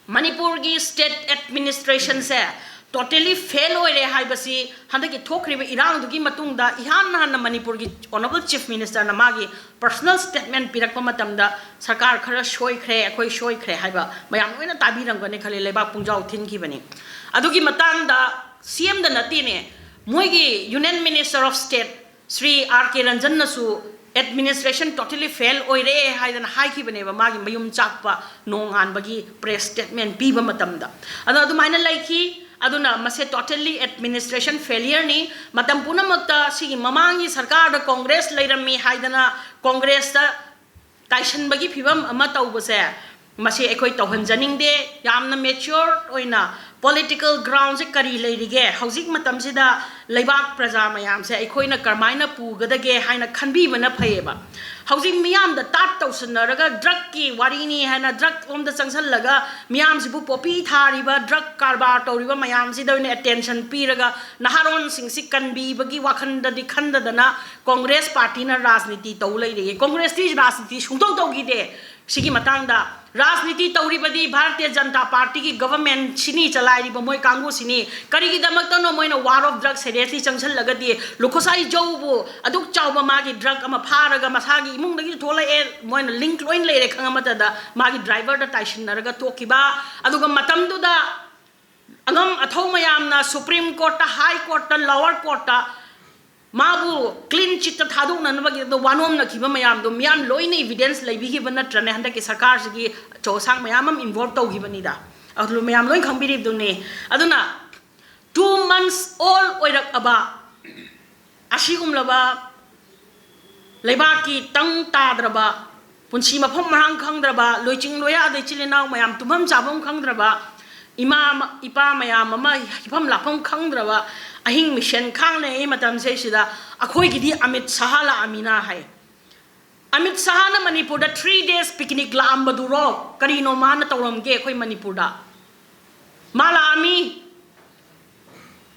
ꯃꯅꯤꯄꯨꯔꯒꯤ state administration ꯁꯦ totally fail ꯑꯣꯏꯔꯦ ꯍꯥꯏꯕꯁꯤ ꯍꯟꯗꯛꯀꯤ ꯊꯣꯛꯈ꯭ꯔꯤꯕ ꯏꯔꯥꯡꯗꯨꯒꯤ ꯃꯇꯨꯡꯗ ꯏꯍꯥꯟ ꯍꯥꯟꯅ ꯃꯅꯤꯄꯨꯔꯒꯤ Honourable Chief Minister ꯅ ꯃꯥꯒꯤ personal statement ꯄꯤꯔꯛꯄ ꯃꯇꯝꯗ, "ꯁꯔꯀꯥꯔ ꯈꯔ ꯁꯣꯏꯈ꯭ꯔꯦ, ꯑꯩꯈꯣꯏ ꯁꯣꯏꯈ꯭ꯔꯦ" ꯍꯥꯏꯕ ꯃꯌꯥꯝ ꯂꯣꯏꯅ ꯇꯥꯕꯤꯔꯝꯒꯅꯤ ꯈꯜꯂꯤ, ꯂꯩꯕꯥꯛ ꯄꯨꯡꯖꯥꯎ ꯊꯤꯟꯈꯤꯕꯅꯤ꯫ ꯑꯗꯨꯒꯤ ꯃꯇꯥꯡꯗ C M ꯗ ꯅꯠꯇꯦꯅꯦ, ꯃꯣꯏꯒꯤ Union Minister of State Shri R K ꯔꯟꯖꯟꯅꯁꯨ administration totally fail ꯑꯣꯏꯔꯦ ꯍꯥꯏꯗꯅ ꯍꯥꯏꯈꯤꯕꯅꯦꯕ, ꯃꯥꯒꯤ ꯃꯌꯨꯝ ꯆꯥꯛꯄ ꯅꯣꯡꯉꯥꯟꯕꯒꯤ press statement ꯄꯤꯕ ꯃꯇꯝꯗ꯫ ꯑꯗꯣ ꯑꯗꯨꯃꯥꯏꯅ ꯂꯩꯈꯤ꯫ ꯑꯗꯨꯅ ꯃꯁꯦ totally administration failure ꯅꯤ꯫ ꯃꯇꯝ ꯄꯨꯝꯅꯃꯛꯇ ꯁꯤꯒꯤ ꯃꯃꯥꯡꯒꯤ ꯁꯔꯀꯥꯔꯗ ꯀꯣꯡꯒ꯭ꯔꯦꯁ ꯂꯩꯔꯝꯃꯤ ꯍꯥꯏꯗꯅ ꯀꯣꯡꯒ꯭ꯔꯦꯁꯇ ꯇꯥꯏꯁꯟꯕꯒꯤ ꯐꯤꯕꯝ ꯑꯃ ꯇꯧꯕꯁꯦ, ꯃꯁꯤ ꯑꯩꯈꯣꯏ ꯇꯧꯍꯟꯖꯅꯤꯡꯗꯦ꯫ ꯌꯥꯝꯅ mature ꯑꯣꯏꯅ political ground ꯁꯦ ꯀꯔꯤ ꯂꯩꯔꯤꯒꯦ, ꯍꯧꯖꯤꯛ ꯃꯇꯝꯁꯤꯗ ꯂꯩꯕꯥꯛ ꯄ꯭ꯔꯖꯥ ꯃꯌꯥꯝꯁꯦ ꯑꯩꯈꯣꯏꯅ ꯀꯔꯝꯍꯥꯏꯅ ꯄꯨꯒꯗꯒꯦ ꯍꯥꯏꯅ ꯈꯟꯕꯤꯕꯅ ꯐꯩꯌꯦꯕ꯫ ꯍꯧꯖꯤꯛ ꯃꯤꯌꯥꯝꯗ ꯇꯥꯠ ꯇꯧꯁꯟꯅꯔꯒ drug ꯀꯤ ꯋꯥꯔꯤꯅꯤ ꯍꯥꯏꯅ drug ꯂꯣꯝꯗ ꯆꯪꯁꯜꯂꯒ ꯃꯤꯌꯥꯝꯁꯤꯕꯨ poppy ꯊꯥꯔꯤꯕ, drug ꯀꯔꯕꯥꯔ ꯇꯧꯔꯤꯕ ꯃꯌꯥꯝꯁꯤꯗ ꯑꯣꯏꯅ attention ꯄꯤꯔꯒ ꯅꯍꯥꯔꯣꯟꯁꯤꯡꯁꯤ ꯀꯟꯕꯤꯕꯒꯤ ꯋꯥꯈꯜꯗꯗꯤ ꯈꯟꯗꯗꯅ ꯀꯣꯡꯒ꯭ꯔꯦꯁ party ꯅ ꯔꯥꯖꯅꯤꯇꯤ ꯇꯧ ꯂꯩꯔꯦ꯫ ꯀꯣꯡꯒ꯭ꯔꯦꯁ ꯇꯤ ꯔꯥꯖꯅꯤꯇꯤ ꯁꯨꯡꯇꯧ ꯇꯧꯈꯤꯗꯦ꯫ ꯁꯤꯒꯤ ꯃꯇꯥꯡꯗ ꯔꯥꯖꯅꯤꯇꯤ ꯇꯧꯔꯤꯕꯗꯤ ꯚꯥꯔꯇꯤꯌ ꯖꯅꯇꯥ ꯄꯥꯔꯇꯤꯒꯤ ꯒꯚꯔꯟꯃꯦꯟꯠꯁꯤꯅꯤ, ꯆꯂꯥꯏꯔꯤꯕ ꯃꯣꯏ ꯀꯥꯡꯕꯨꯁꯤꯅꯤ꯫ ꯀꯔꯤꯒꯤꯗꯃꯛꯇꯅꯣ ꯃꯣꯏꯅ war of drug seriously ꯆꯪꯁꯤꯜꯂꯒꯗꯤ ꯂꯨꯈꯣꯁꯥꯏ ꯖꯧꯕꯨ ꯑꯗꯨꯛ ꯆꯥꯎꯕ ꯃꯥꯒꯤ drug ꯑꯃ ꯐꯥꯔꯒ ꯃꯁꯥꯒꯤ ꯏꯃꯨꯡꯗꯒꯤ ꯊꯣꯛꯂꯛꯑꯦ, ꯃꯣꯏꯅ link ꯂꯣꯏ ꯂꯩꯔꯦ ꯈꯪꯉ ꯃꯇꯝꯗ ꯃꯥꯒꯤ driverꯗ ꯇꯥꯏꯁꯤꯟꯅꯔꯒ ꯇꯣꯛꯈꯤꯕ꯫ ꯑꯗꯨꯒ ꯃꯇꯝꯗꯨꯗ ꯑꯉꯝ ꯑꯊꯧ ꯃꯌꯥꯝꯅ Supreme Courtꯇ, High Courtꯇ, Lower Courtꯇ ꯃꯥꯕꯨ clean chitꯇ ꯊꯥꯗꯣꯛꯅꯅꯕꯒꯤꯗꯃꯛꯇ ꯋꯥꯅꯣꯝꯅꯈꯤꯕ ꯃꯌꯥꯝꯗꯣ ꯃꯤꯌꯥꯝ ꯂꯣꯏꯅ evidence ꯂꯩꯕꯤꯈꯤꯕ ꯅꯠꯇ꯭ꯔꯅꯦ? ꯍꯟꯗꯛꯀꯤ ꯁꯔꯀꯥꯔꯁꯤꯒꯤ ꯑꯆꯧ ꯑꯁꯥꯡ ꯃꯌꯥꯝ ꯑꯃ involve ꯇꯧꯈꯤꯕꯅꯤꯗ꯫ ꯑꯗꯨ ꯃꯌꯥꯝ ꯂꯣꯏ ꯈꯪꯕꯤꯔꯤꯕꯗꯨꯅꯤ꯫ ꯑꯗꯨꯅ two months old ꯑꯣꯏꯔꯛꯑꯕ ꯑꯁꯤꯒꯨꯝꯂꯕ ꯂꯩꯕꯥꯛꯀꯤ ꯇꯪ ꯇꯥꯗ꯭ꯔꯕ, ꯄꯨꯟꯁꯤ ꯃꯐꯝ ꯃꯔꯥꯡ ꯈꯪꯗ꯭ꯔꯕ, ꯂꯣꯏꯆꯤꯡ ꯂꯣꯌꯥꯗ ꯏꯆꯤꯜ ꯏꯅꯥꯎ ꯃꯌꯥꯝ ꯇꯨꯝꯐꯝ ꯆꯥꯐꯝ ꯈꯪꯗ꯭ꯔꯕ, ꯏꯃꯥ ꯃ-, ꯏꯄꯥ ꯃꯌꯥꯝ ꯑꯃ ꯍꯤꯐꯝ ꯂꯥꯛꯐꯝ ꯈꯪꯗ꯭ꯔꯕ, ꯑꯍꯤꯡ ꯃꯤꯁꯦꯟ ꯈꯥꯡ ꯂꯩꯔꯤꯉꯩ ꯃꯇꯝꯁꯦ ꯁꯤꯗ ꯑꯩꯈꯣꯏꯒꯤꯗꯤ ꯑꯃꯤꯠ ꯁꯍꯥ ꯂꯥꯛꯑꯃꯤꯅ ꯍꯥꯏ꯫ ꯑꯃꯤꯠ ꯁꯍꯥꯅ ꯃꯅꯤꯄꯨꯔꯗ three days picnic ꯂꯥꯛꯑꯝꯕꯗꯨꯔꯣ? ꯀꯔꯤꯅꯣ ꯃꯥꯅ ꯇꯧꯔꯝꯒꯦ ꯑꯩꯈꯣꯏ ꯃꯅꯤꯄꯨꯔꯗ? ꯃꯥ ꯂꯥꯛꯑꯝꯃꯤ,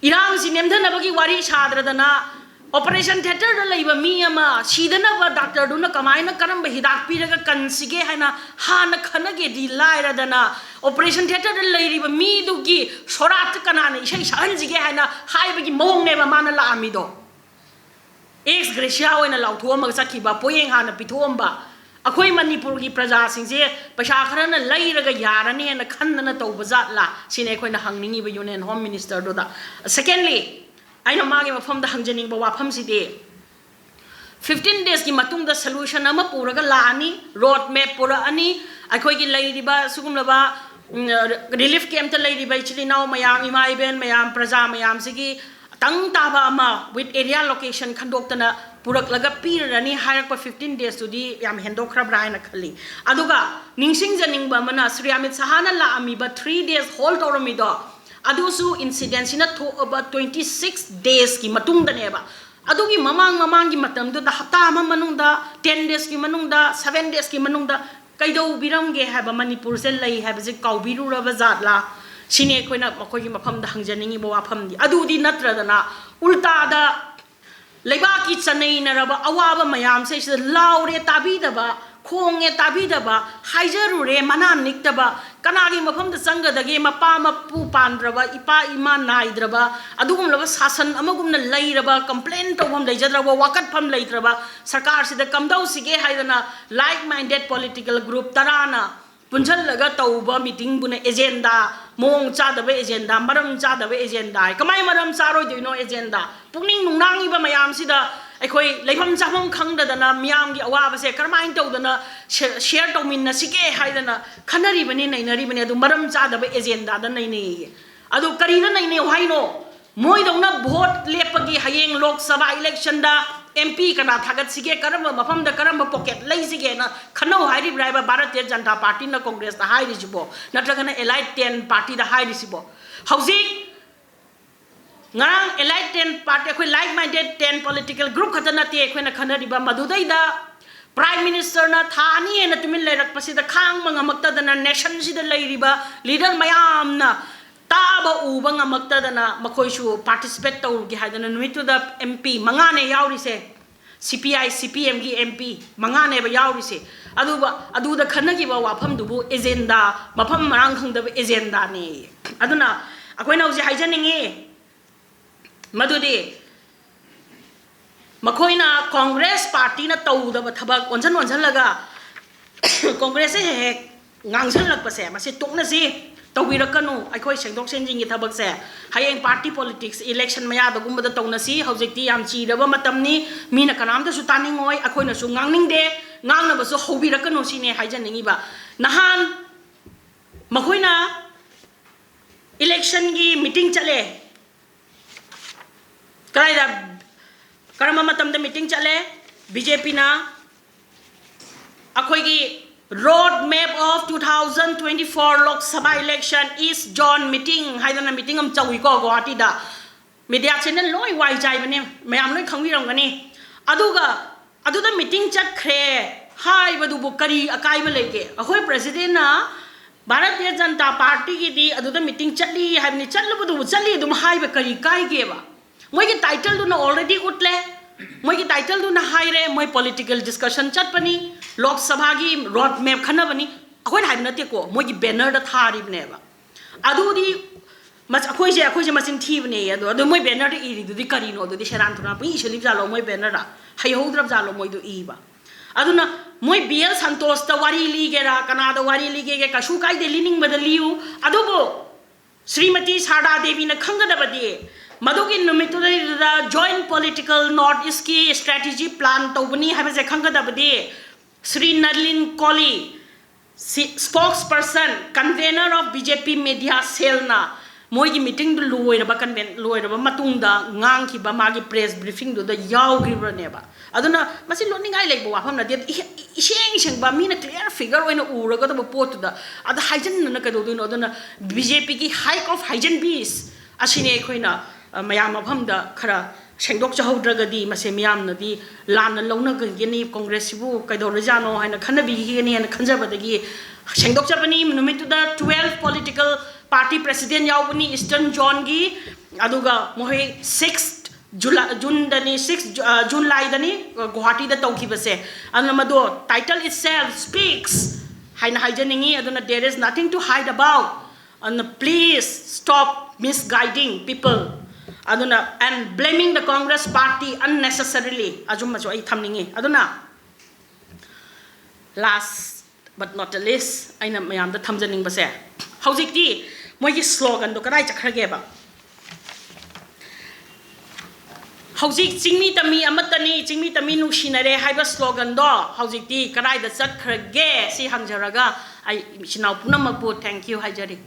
ꯏꯔꯥꯡꯁꯤ ꯅꯦꯝꯊꯅꯕꯒꯤ ꯋꯥꯔꯤ ꯁꯥꯗ꯭ꯔꯗꯅ, operation theatreꯗ ꯂꯩꯕ ꯃꯤ ꯑꯃ ꯁꯤꯗꯅꯕ doctorꯗꯨꯅ ꯀꯃꯥꯏꯅ, ꯀꯔꯝꯕ ꯍꯤꯗꯥꯛ ꯄꯤꯔꯒ ꯀꯟꯁꯤꯒꯦ ꯍꯥꯏꯅ ꯍꯥꯟꯅ ꯈꯟꯅꯒꯦꯗꯤ ꯂꯥꯏꯔꯗꯅ, operation theatreꯗ ꯂꯩꯔꯤꯕ ꯃꯤꯗꯨꯒꯤ ꯁꯣꯔꯥꯠꯇ ꯀꯅꯥꯅ ꯏꯁꯩ ꯁꯛꯍꯟꯁꯤꯒꯦ ꯍꯥꯏꯅ ꯍꯥꯏꯕꯒꯤ ꯃꯑꯣꯡꯅꯦꯕ ꯃꯥꯅ ꯂꯥꯛꯑꯝꯃꯤꯗꯣ꯫ Ex gratia ꯑꯣꯏꯅ ꯂꯥꯎꯊꯣꯛꯑꯝꯃꯒ ꯆꯠꯈꯤꯕ, ꯄꯣꯌꯦꯡ ꯍꯥꯟꯅ ꯄꯤꯊꯣꯛꯑꯝꯕ꯫ ꯑꯩꯈꯣꯏ ꯃꯅꯤꯄꯨꯔꯒꯤ ꯄ꯭ꯔꯖꯥꯁꯤꯡꯁꯦ ꯄꯩꯁꯥ ꯈꯔꯅ ꯂꯩꯔꯒ ꯌꯥꯔꯅꯦꯅ ꯈꯟꯗꯅ ꯇꯧꯕ ꯖꯥꯠꯂꯥ ꯁꯤꯅꯤ ꯑꯩꯈꯣꯏꯅ ꯍꯪꯅꯤꯡꯉꯤꯕ Union Home Ministerꯗꯨꯗ꯫ Secondly, ꯑꯩꯅ ꯃꯥꯒꯤ ꯃꯐꯝꯗ ꯍꯪꯖꯅꯤꯡꯕ ꯋꯥꯐꯝꯁꯤꯗꯤ, fifteen daysꯀꯤ ꯃꯇꯨꯡꯗ solution ꯑꯃ ꯄꯨꯔꯒ ꯂꯥꯛꯑꯅꯤ, road map ꯄꯨꯔꯛꯑꯅꯤ, ꯑꯩꯈꯣꯏꯒꯤ ꯂꯩꯔꯤꯕ ꯁꯤꯒꯨꯝꯂꯕ, ꯎꯝ, relief campꯇ ꯂꯩꯔꯤꯕ ꯏꯆꯤꯜ ꯏꯅꯥꯎ ꯃꯌꯥꯝ, ꯏꯃꯥ ꯏꯕꯦꯟ ꯃꯌꯥꯝ, ꯄ꯭ꯔꯖꯥ ꯃꯌꯥꯝꯁꯤꯒꯤ ꯇꯪ ꯇꯥꯕ ꯑꯃ with area location ꯈꯟꯗꯣꯛꯇꯅ ꯄꯨꯔꯛꯂꯒ ꯄꯤꯔꯔꯅꯤ ꯍꯥꯏꯔꯛꯄ fifteen daysꯇꯨꯗꯤ ꯌꯥꯝ ꯍꯦꯟꯗꯣꯛꯈ꯭ꯔꯕ꯭ꯔꯥ ꯍꯥꯏꯅ ꯈꯜꯂꯤ꯫ ꯑꯗꯨꯒ ꯅꯤꯡꯁꯤꯡꯖꯅꯤꯡꯕ ꯑꯃꯅ, Shri Amit ꯁꯍꯥꯅ ꯂꯥꯛꯑꯝꯃꯤꯕ three days hold ꯇꯧꯔꯝꯃꯤꯗꯣ, ꯑꯗꯨꯁꯨ incidentsꯁꯤꯅ ꯊꯣꯛꯑꯕ twenty six daysꯀꯤ ꯃꯇꯨꯡꯗꯅꯦꯕ꯫ ꯑꯗꯨꯒꯤ ꯃꯃꯥꯡ ꯃꯃꯥꯡꯒꯤ ꯃꯇꯝꯗꯨꯗ ꯍꯞꯇꯥ ꯑꯃ ꯃꯅꯨꯡꯗ, ten daysꯀꯤ ꯃꯅꯨꯡꯗ, seven daysꯀꯤ ꯃꯅꯨꯡꯗ ꯀꯩꯗꯧꯕꯤꯔꯝꯒꯦ ꯍꯥꯏꯕ, ꯃꯅꯤꯄꯨꯔꯁꯦ ꯂꯩ ꯍꯥꯏꯕꯁꯦ ꯀꯥꯎꯕꯤꯔꯨꯔꯕ ꯖꯥꯠꯂꯥ? ꯁꯤꯅꯤ ꯑꯩꯈꯣꯏꯅ ꯃꯈꯣꯏꯒꯤ ꯃꯐꯝꯗ ꯍꯪꯖꯅꯤꯡꯉꯤꯕ ꯋꯥꯐꯝꯗꯤ꯫ ꯑꯗꯨꯗꯤ ꯅꯠꯇ꯭ꯔꯗꯅ ꯎꯜꯇꯥꯗ ꯂꯩꯕꯥꯛꯀꯤ ꯆꯅꯩꯅꯔꯕ ꯑꯋꯥꯕ ꯃꯌꯥꯝꯁꯦ ꯁꯤꯗ ꯂꯥꯎꯔꯦ ꯇꯥꯕꯤꯗꯕ, ꯈꯣꯡꯉꯦ ꯇꯥꯕꯤꯗꯕ, ꯍꯥꯏꯖꯔꯨꯔꯦ ꯃꯅꯥ ꯅꯤꯛꯇꯕ, ꯀꯅꯥꯒꯤ ꯃꯐꯝꯗ ꯆꯪꯒꯗꯒꯦ? ꯃꯄꯥ ꯃꯄꯨ ꯄꯥꯟꯗ꯭ꯔꯕ, ꯏꯄꯥ ꯏꯃꯥ ꯅꯥꯏꯗ꯭ꯔꯕ, ꯑꯗꯨꯒꯨꯝꯂꯕ ꯁꯥꯁꯟ ꯑꯃꯒꯨꯝꯅ ꯂꯩꯔꯕ, complain ꯇꯧꯐꯝ ꯂꯩꯖꯗ꯭ꯔꯕ, ꯋꯥꯀꯠꯐꯝ ꯂꯩꯇ꯭ꯔꯕ ꯁꯔꯀꯥꯔꯁꯤꯗ ꯀꯝꯗꯧꯁꯤꯒꯦ ꯍꯥꯏꯗꯅ like minded political group ꯇꯔꯥꯅ ꯄꯨꯟꯁꯤꯜꯂꯒ ꯇꯧꯕ meetingꯕꯨꯅ agenda, ꯃꯑꯣꯡ ꯆꯥꯗꯕ agenda, ꯃꯔꯝ ꯆꯥꯗꯕ agenda ꯍꯥꯏ꯫ ꯀꯃꯥꯏ ꯃꯔꯝ ꯆꯥꯔꯣꯏꯗꯣꯏꯅꯣ agenda? ꯄꯨꯛꯅꯤꯡ ꯅꯨꯡꯅꯥꯡꯉꯤꯕ ꯃꯌꯥꯝꯁꯤꯗ ꯑꯩꯈꯣꯏ ꯂꯩꯐꯝ ꯆꯥꯐꯝ ꯈꯪꯗꯗꯅ ꯃꯤꯌꯥꯝꯒꯤ ꯑꯋꯥꯕꯁꯦ ꯀꯔꯝꯍꯥꯏꯅ ꯇꯧꯗꯅ share ꯇꯧꯃꯤꯟꯅꯁꯤꯒꯦ ꯍꯥꯏꯗꯅ ꯈꯟꯅꯔꯤꯕꯅꯤ, ꯅꯩꯅꯔꯤꯕꯅꯤ꯫ ꯑꯗꯨ ꯃꯔꯝ ꯆꯥꯗꯕ agendaꯗ ꯅꯩꯅꯩꯌꯦ꯫ ꯑꯗꯨ ꯀꯔꯤꯗ ꯅꯩꯅꯩ ꯍꯥꯏꯅꯣ? ꯃꯣꯏꯗꯧꯅ vote ꯂꯦꯞꯄꯒꯤ ꯍꯌꯦꯡ ꯂꯣꯛ ꯁꯚꯥ electionꯗ MP ꯀꯅꯥ ꯊꯥꯒꯠꯁꯤꯒꯦ, ꯀꯔꯝꯕ ꯃꯐꯝꯗ ꯀꯔꯝꯕ pocket ꯂꯩꯁꯤꯒꯦꯅ ꯈꯟꯅꯧ ꯍꯥꯏꯔꯤꯕ꯭ꯔꯥ ꯍꯥꯏꯕ ꯚꯥꯔꯇꯤꯌ ꯖꯅꯇꯥ ꯄꯥꯔꯇꯤꯅ ꯀꯣꯡꯒ꯭ꯔꯦꯁꯇ ꯍꯥꯏꯔꯤꯁꯤꯕꯣ, ꯅꯠꯇ꯭ꯔꯒꯅ allied ten partyꯗ ꯍꯥꯏꯔꯤꯁꯤꯕꯣ? ꯍꯧꯖꯤꯛ ꯉꯔꯥꯡ allied ten party, ꯑꯩꯈꯣꯏ like minded ten political group ꯈꯛꯇ ꯅꯠꯇꯦ ꯑꯩꯈꯣꯏꯅ ꯈꯟꯅꯔꯤꯕ, ꯃꯗꯨꯗꯩꯗ Prime Ministerꯅ ꯊꯥ ꯑꯅꯤ ꯍꯦꯟꯅ ꯇꯨꯃꯤꯟ ꯂꯩꯔꯛꯄꯁꯤꯗ ꯈꯥꯡꯕ ꯉꯝꯃꯛꯇꯗꯅ nationꯁꯤꯗ ꯂꯩꯔꯤꯕ leader ꯃꯌꯥꯝꯅ ꯇꯥꯕ ꯎꯕ ꯉꯝꯃꯛꯇꯗꯅ ꯃꯈꯣꯏꯁꯨ participate ꯇꯧꯒꯦ ꯍꯥꯏꯗꯅ ꯅꯨꯃꯤꯠꯇꯨꯗ MP ꯃꯉꯥꯅꯦ ꯌꯥꯎꯔꯤꯁꯦ꯫ CPI CPMꯒꯤ MP ꯃꯉꯥꯅꯦꯕ ꯌꯥꯎꯔꯤꯁꯦ꯫ ꯑꯗꯨꯒ ꯑꯗꯨꯗ ꯈꯟꯅꯈꯤꯕ ꯋꯥꯐꯝꯗꯨꯕꯨ agenda, ꯃꯐꯝ ꯃꯔꯥꯡ ꯈꯪꯗꯕ agendaꯅꯦ꯫ ꯑꯗꯨꯅ ꯑꯩꯈꯣꯏꯅ ꯍꯧꯖꯤꯛ ꯍꯥꯏꯖꯅꯤꯡꯉꯤ ꯃꯗꯨꯗꯤ ꯃꯈꯣꯏꯅ ꯀꯣꯡꯒ꯭ꯔꯦꯁ ꯄꯥꯔꯇꯤꯅ ꯇꯧꯗꯕ ꯊꯕꯛ ꯑꯣꯟꯁꯤꯟ ꯑꯣꯟꯁꯤꯜꯂꯒ ꯀꯣꯡꯒ꯭ꯔꯦꯁꯁꯦ ꯍꯦꯛ ꯍꯦꯛ ꯉꯥꯡꯁꯤꯜꯂꯛꯄꯁꯦ ꯃꯁꯤ ꯇꯣꯛꯅꯁꯤ, ꯇꯧꯕꯤꯔꯛꯀꯅꯨ꯫ ꯑꯩꯈꯣꯏ ꯁꯦꯡꯗꯣꯛ ꯁꯦꯡꯖꯤꯟꯒꯤ ꯊꯕꯛꯁꯦ ꯍꯌꯦꯡ party politics election ꯃꯌꯥꯗꯒꯨꯝꯕꯗ ꯇꯧꯅꯁꯤ꯫ ꯍꯧꯖꯤꯛꯇꯤ ꯌꯥꯝ ꯆꯤꯔꯕ ꯃꯇꯝꯅꯤ, ꯃꯤꯅ ꯀꯅꯥꯝꯇꯁꯨ ꯇꯥꯅꯤꯡꯉꯣꯏ, ꯑꯩꯈꯣꯏꯅꯁꯨ ꯉꯥꯡꯅꯤꯡꯗꯦ, ꯉꯥꯡꯅꯕꯁꯨ ꯍꯧꯕꯤꯔꯛꯀꯅꯨ ꯁꯤꯅꯦ ꯍꯥꯏꯖꯅꯤꯡꯉꯤꯕ꯫ ꯅꯍꯥꯟ ꯃꯈꯣꯏꯅ electionꯒꯤ meeting ꯆꯠꯂꯦ, ꯀꯗꯥꯏꯗ, ꯀꯔꯝꯕ ꯃꯇꯝꯗ meeting ꯆꯠꯂꯦ? BJPꯅ ꯑꯩꯈꯣꯏꯒꯤ road map of two thousand twenty four Lok Sabha election East Zone meeting ꯍꯥꯏꯗꯅ meeting ꯑꯃ ꯇꯧꯏꯀꯣ ꯒꯨꯋꯥꯍꯥꯇꯤꯗ꯫ Media channel ꯂꯣꯏ ꯋꯥꯏ ꯆꯥꯏꯕꯅꯦ, ꯃꯌꯥꯝ ꯂꯣꯏ ꯈꯪꯕꯤꯔꯝꯒꯅꯤ꯫ ꯑꯗꯨꯒ ꯑꯗꯨꯗ meeting ꯆꯠꯈ꯭ꯔꯦ ꯍꯥꯏꯕꯗꯨꯕꯨ ꯀꯔꯤ ꯑꯀꯥꯏꯕ ꯂꯩꯒꯦ? ꯑꯩꯈꯣꯏ presidentꯅ ꯚꯥꯔꯇꯤꯌ ꯖꯅꯇꯥ ꯄꯥꯔꯇꯤꯒꯤꯗꯤ ꯑꯗꯨꯗ meeting ꯆꯠꯂꯤ ꯍꯥꯏꯕꯅꯤ, ꯆꯠꯂꯨꯕꯗꯨꯕꯨ ꯆꯠꯂꯤ ꯑꯗꯨꯝ ꯍꯥꯏꯕ ꯀꯔꯤ ꯀꯥꯏꯒꯦꯕ? ꯃꯣꯏꯒꯤ titleꯗꯨꯅ already ꯎꯠꯂꯦ꯫ ꯃꯣꯏꯒꯤ ꯇꯥꯏꯇꯜꯗꯨꯅ ꯍꯥꯏꯔꯦ, ꯃꯣꯏ ꯄꯣꯂꯤꯇꯤꯀꯦꯜ ꯗꯤꯁꯀꯁꯟ ꯆꯠꯄꯅꯤ, ꯂꯣꯛ ꯁꯚꯥꯒꯤ ꯔꯣꯗ ꯃꯦꯞ ꯈꯟꯅꯕꯅꯤ, ꯑꯩꯈꯣꯏꯅ ꯍꯥꯏꯕ ꯅꯠꯇꯦꯀꯣ, ꯃꯣꯏꯒꯤ ꯕꯦꯅꯔꯗ ꯊꯥꯔꯤꯕꯅꯦꯕ꯫ ꯑꯗꯨꯗꯤ ꯃꯁ-, ꯑꯩꯈꯣꯏꯁꯦ ꯑꯩꯈꯣꯏꯁꯦ ꯃꯆꯤꯟ ꯊꯤꯕꯅꯦ꯫ ꯑꯗꯣ ꯑꯗꯣ ꯃꯣꯏ ꯕꯦꯅꯔꯗ ꯏꯔꯤꯗꯨꯗꯤ ꯀꯔꯤꯅꯣ? ꯑꯗꯨꯗꯤ ꯁꯦꯔꯥꯟ ꯊꯨꯔꯥꯟ ꯄꯨꯡꯏ ꯏꯁꯜꯂꯤꯕ ꯖꯥꯠꯂꯣ ꯃꯣꯏ ꯕꯦꯅꯔꯗ? ꯍꯩꯍꯧꯗ꯭ꯔꯕ ꯖꯥꯠꯂꯣ ꯃꯣꯏꯗꯣ ꯏꯕ? ꯑꯗꯨꯅ ꯃꯣꯏ ꯕꯤ ꯑꯦꯜ ꯁꯟꯇꯣꯁꯇ ꯋꯥꯔꯤ ꯂꯤꯒꯦꯔꯥ, ꯀꯅꯥꯗ ꯋꯥꯔꯤ ꯂꯤꯒꯦꯒꯦ, ꯀꯩꯁꯨ ꯀꯥꯏꯗꯦ, ꯂꯤꯅꯤꯡꯕꯗ ꯂꯤꯌꯨ꯫ ꯑꯗꯨꯕꯨ ꯁ꯭ꯔꯤꯃꯇꯤ ꯁꯥꯔꯗꯥ ꯗꯦꯕꯤꯅ ꯈꯪꯒꯗꯕꯗꯤ, ꯃꯗꯨꯒꯤ ꯅꯨꯃꯤꯠꯇꯨꯗꯩꯗꯨꯗ ꯖꯣꯏꯟ ꯄꯣꯂꯤꯇꯤꯀꯦꯜ ꯅꯣꯔꯠ ꯏꯁꯀꯤ ꯁ꯭ꯇ꯭ꯔꯦꯇꯦꯖꯤ ꯄ꯭ꯂꯥꯟ ꯇꯧꯕꯅꯤ ꯍꯥꯏꯕꯁꯦ ꯈꯪꯒꯗꯕꯗꯤ, ꯁ꯭ꯔꯤ ꯅꯂꯤꯟ ꯀꯣꯂꯤ, ꯁꯤ-, spokesperson, convener of B J P media cellꯅ ꯃꯣꯏꯒꯤ ꯃꯤꯇꯤꯡꯗꯨ ꯂꯣꯏꯔꯕ, ꯀꯟꯚꯦꯟ ꯂꯣꯏꯔꯕ ꯃꯇꯨꯡꯗ ꯉꯥꯡꯈꯤꯕ ꯃꯥꯒꯤ ꯄ꯭ꯔꯦꯁ ꯕ꯭ꯔꯤꯐꯤꯡꯗꯨꯗ ꯌꯥꯎꯈ꯭ꯔꯤꯕꯅꯦꯕ꯫ ꯑꯗꯨꯅ ꯃꯁꯤ ꯂꯣꯠꯅꯤꯡꯉꯥꯏ ꯂꯩꯕ ꯋꯥꯐꯝ ꯅꯠꯇꯦ꯫ ꯏꯍꯦ-, ꯏꯁꯦꯡ ꯁꯦꯡꯕ ꯃꯤꯅ ꯀ꯭ꯂꯤꯌꯥꯔ ꯐꯤꯒꯔ ꯑꯣꯏꯅ ꯎꯔꯒꯗꯕ ꯄꯣꯠꯇꯨꯗ ꯑꯗ ꯍꯥꯏꯖꯤꯟꯗꯅ ꯀꯩꯗꯧꯗꯣꯏꯅꯣ? ꯑꯗꯨꯅ ꯕꯤ ꯖꯦ ꯄꯤꯒꯤ ꯍꯥꯏꯛ ꯑꯣꯐ ꯍꯥꯏꯖꯟꯕꯤꯁ ꯑꯁꯤꯅꯦ ꯑꯩꯈꯣꯏꯅ, ꯑ, ꯃꯌꯥꯝ ꯃꯐꯝꯗ ꯈꯔ ꯁꯦꯡꯗꯣꯛꯆꯍꯧꯗ꯭ꯔꯒꯗꯤ ꯃꯁꯦ ꯃꯤꯌꯥꯝꯅꯗꯤ ꯂꯥꯟꯅ ꯂꯧꯅꯒꯅꯤ, ꯀꯣꯡꯒ꯭ꯔꯦꯁꯁꯤꯕꯨ ꯀꯩꯗꯧꯔꯖꯥꯠꯅꯣ ꯍꯥꯏꯅ ꯈꯟꯅꯕꯤꯒꯅꯤ ꯍꯥꯏꯅ ꯈꯟꯖꯕꯗꯒꯤ ꯁꯦꯡꯗꯣꯛꯆꯕꯅꯤ꯫ ꯅꯨꯃꯤꯠꯇꯨꯗ twelve political party president ꯌꯥꯎꯕꯅꯤ ꯏꯁꯇꯔꯟ ꯖꯣꯟꯒꯤ, ꯑꯗꯨꯒ ꯃꯈꯣꯏ six ꯖꯨꯂꯥꯏ, ꯖꯨꯟꯗꯅꯤ, six ꯖꯨ-, ꯑ, ꯖꯨꯂꯥꯏꯗꯅꯤ, ꯑ, ꯒꯨꯋꯥꯍꯥꯇꯤꯗ ꯇꯧꯈꯤꯕꯁꯦ꯫ ꯑꯗꯨꯅ ꯃꯗꯣ title itself speaks ꯍꯥꯏꯅ ꯍꯥꯏꯖꯅꯤꯡꯉꯤ꯫ ꯑꯗꯨꯅ there is nothing to hide about. ꯑꯗꯨꯅ please stop misguiding people. ꯑꯗꯨꯅ and blaming the Congress party unnecessarily, ꯑꯗꯨꯝꯕꯁꯨ ꯑꯩ ꯊꯝꯅꯤꯡꯉꯤ꯫ ꯑꯗꯨꯅ last but not the least ꯑꯩꯅ ꯃꯌꯥꯝꯗ ꯊꯝꯖꯅꯤꯡꯕꯁꯦ, ꯍꯧꯖꯤꯛꯇꯤ ꯃꯣꯏꯒꯤ ꯁ꯭ꯂꯣꯒꯟꯗꯣ ꯀꯗꯥꯏ ꯆꯠꯈ꯭ꯔꯒꯦꯕ? ꯍꯧꯖꯤꯛ "ꯆꯤꯡꯃꯤ ꯇꯝꯃꯤ ꯑꯃꯠꯇꯅꯤ, ꯆꯤꯡꯃꯤ ꯇꯝꯃꯤ ꯅꯨꯡꯁꯤꯅꯔꯦ" ꯍꯥꯏꯕ ꯁ꯭ꯂꯣꯒꯟꯗꯣ ꯍꯧꯖꯤꯛꯇꯤ ꯀꯗꯥꯏꯗ ꯆꯠꯈ꯭ꯔꯒꯦ? ꯁꯤ ꯍꯪꯖꯔꯒ ꯑꯩ ꯏꯆꯤꯟ ꯏꯅꯥꯎ ꯄꯨꯝꯅꯃꯛꯄꯨ thank you ꯍꯥꯏꯖꯔꯤ꯫